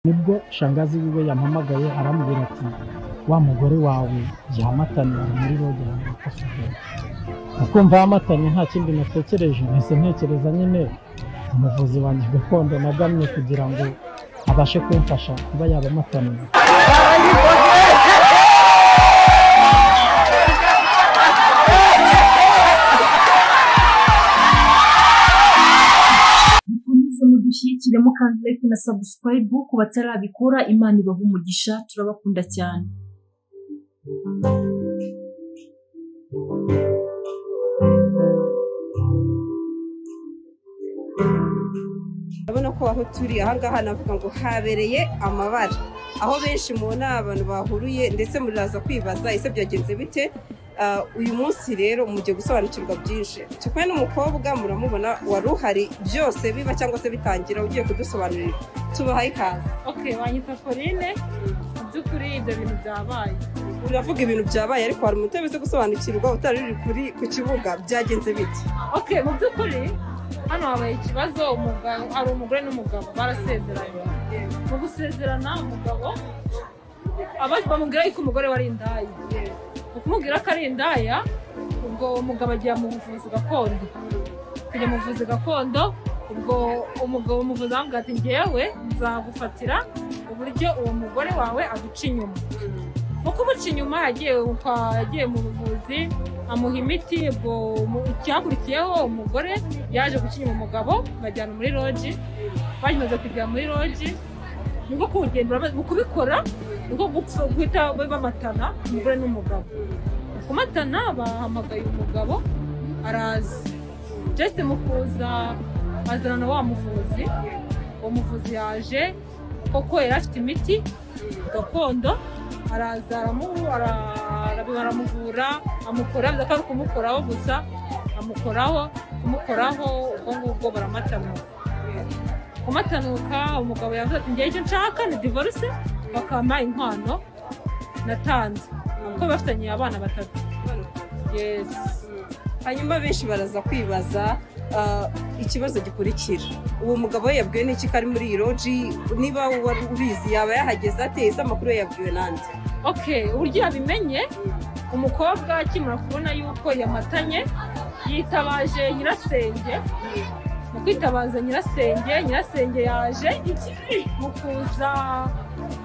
Nibwo shangazi wiwe yampamagaye arambwira ati wa mugore wawe yamatanye ari muri lodge ahantu bita Sudani. Ukumva yamatanye nta kindi natekereje, nahise ntekereza nyine umuvuzi wanjye gakondo nagamye kugira ngo abashe kumfasha kuba yabamataniye. Mukomeze mudushyigikiremo kandi like na subscribe ku batarabikora. Imana ibahe umugisha, turabakunda cyane. Urabona ko aho turi ahangaha navuga ngo habereye amabara, aho benshi mubona abantu bahuruye ndetse muraza kwibaza ese byagenze bite. Uyu munsi rero mugiye gusobanukirwa byinshi. Turi kumwe n'umukobwa muramubona wari uhari byose biba cyangwa se bitangira, ugiye kudusobanurira. Tubahaye ikaze. Okay, banyita Pauline. Mu by'ukuri ibyo bintu byabaye. Uravuga ibintu byabaye ariko hari umuntu utabizi gusobanukirwa utari uri kuri ku kibuga, byagenze bite? Okay, mu by'ukuri hano habaye ikibazo, umugabo hari umugore n'umugabo barasezeranye. Mu gusezerana umugabo bamubwira yuko umugore wari indaya. Mu kumubwira ko ari indaya, ubwo umugabo agiye mu buvuzi gakondo. Kujya mu buvuzi gakondo, ubwo umugabo umuvuzi aramubwira ati njyewe nzagufatira uburyo uwo mugore wawe aguca inyuma. Mu kumuca inyuma yagiye mu buvuzi amuha imiti, ubwo icyakurikiyeho umugore yaje guca inyuma umugabo bajyana muri lodge. Bamaze kujya muri lodge nibwo kugenda mu kubikora nibwo guhita bamatana umugore n'umugabo. Kumatana bahamagaye umugabo araza, just mu kuza azana na wa muvuzi. Uwo muvuzi yaje koko yari afite imiti gakondo, araza aramuvura, amukora ko ari kumukoraho gusa, amukoraho kumukoraho, ubwo ngubwo baramatanuka. Kumatanuka umugabo yavuze ati ngewe icyo nshaka ni divorce, bakampa inkwano natanze kuko bafitanye abana batatu. Yes. Hanyuma benshi baraza kwibaza ikibazo gikurikira, uwo mugabo we yabwiwe n'iki ko ari muri iyi lodge? Niba wari ubizi yaba yahageze ate? Ese amakuru ye yabwiwe nande? Okay, uburyo yabimenye, umukobwa akimara kubona yuko yamatanye yitabaje nyirasenge. Mu kwitabaza nyirasenge, nyirasenge yaje. Mu kuza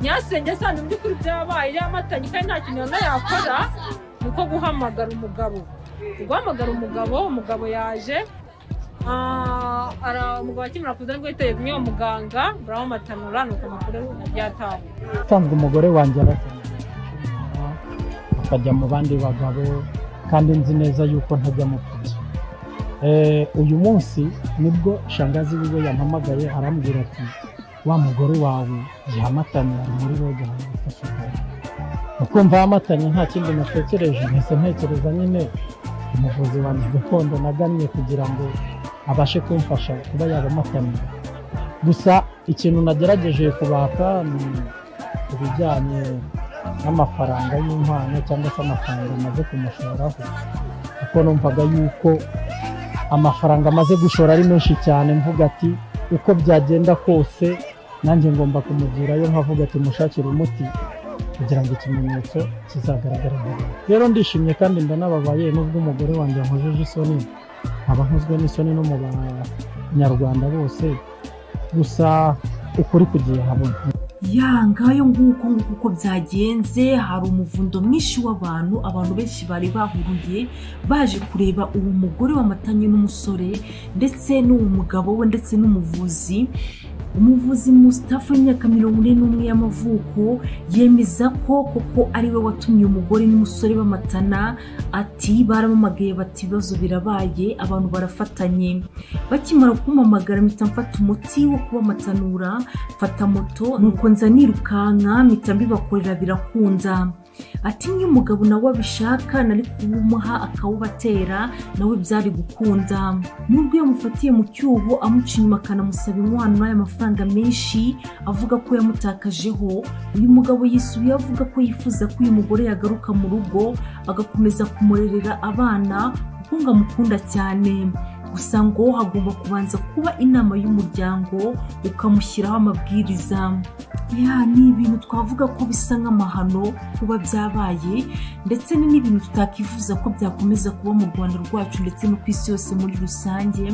nyirasenge asanze mu by'ukuri byabaye yamatanye kandi nta kintu yabona yakora, niko guhamagara umugabo. Guhamagara umugabo, umugabo yaje. Umugabo akimara kuza nibwo yiteye kumwe muganga baramumatanura, nuko amakuru yatawe. Usanzwe umugore wanjye arasanzwe akajya mu bandi bagabo kandi nzi neza yuko ntajya mupfubya. Uyu munsi nibwo shangazi wiwe yampamagaye arambwira ati wa mugore wawe yamatanye ari muri lodge ahantu bita Sudani. Ukumva yamatanye nta kindi natekereje, nahise ntekereza nyine umuvuzi wanjye gakondo nagamye kugira ngo abashe kumfasha kuba yabamataniye. Gusa ikintu nagerageje kubaka ni ibijyanye n'amafaranga y'inkwano cyangwa se amafaranga amaze kumushoraho, kuko numvaga yuko amafaranga amaze gushora ari menshi cyane, mvuga ati uko byagenda kose nanjye ngomba kumugirayo, nkavuga ati mushakire umuti kugira ngo ikimenyetso kizagaragare mu bantu. Rero ndishimye kandi ndanababaye nubwo umugore wanjye ankojeje isoni, nkaba nkozwe n'isoni no mu banyarwanda bose, gusa ukuri kugiye habona. Ya ngayo nguko nguko uko byagenze. Hari umuvundo mwinshi w'abantu, abantu benshi bari bahuruye baje kureba uwo mugore wamatanye n'umusore ndetse n'uwo mugabo we ndetse n'umuvuzi. Umuvuzi Mustafa w'imyaka 41 y'amavuko yemeza ko koko ari we watumye umugore n'umusore bamatana. Ati baramamagaye bati ibibazo birabaye, abantu barafatanye. Bakimara kumpamagara mpita mfata umuti wo kubamatanura, mfata moto nuko nza nirukanka mpita mbibakorera birakunda. Ati niyo umugabo nawe abishaka nari kuwumuha akawubatera nawe byari gukunda. Nubwo yamufatiye mu cyuho amuca inyuma akanamusaba inkwano y'amafaranga menshi avuga ko yamutakajeho, uyu mugabo yisubiye avuga ko yifuza ko uyu mugore yagaruka mu rugo agakomeza kumurerera abana kuko ngo amukunda cyane. Gusa ngo hagomba kubanza kuba inama y'umuryango ukamushyiraho amabwiriza. Ya, ni ibintu twavuga ko bisa nk'amahano kuba byabaye, ndetse ni n'ibintu tutakifuza ko byakomeza kuba mu Rwanda rwacu ndetse no ku isi yose muri rusange.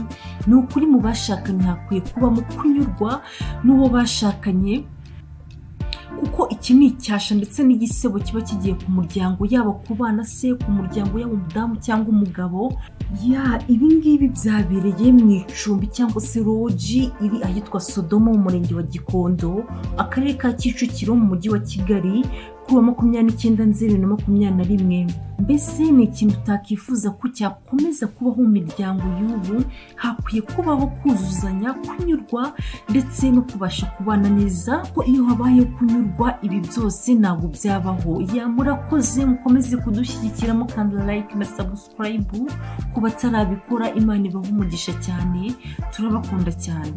Ni ukuri mu bashakanye hakwiye kubamo kunyurwa n'uwo bashakanye, kuko iki ni icyasha ndetse n'igisebo kiba kigiye ku muryango, yaba ku bana se, ku muryango, yaba umudamu cyangwa umugabo. Ya, ibi ngibi byabereye mu icumbi cyangwa se roji iri ahitwa Sodoma mu murenge wa Gikondo, akarere ka Kicukiro mu mujyi wa Kigali, kuri wa 29 Nzeri 2021. Mbese ni ikintu utakifuza ko cyakomeza kubaho mu miryango y'ubu. Hakwiye kubaho kuzuzanya, kunyurwa ndetse no kubasha kubana neza, ko iyo habayeho kunyurwa ibi byose ntabwo byabaho. Ya, murakoze, mukomeze kudushyigikira mukanda like na subscribe ku batarabikora. Imana ibahe umugisha cyane, turabakunda cyane.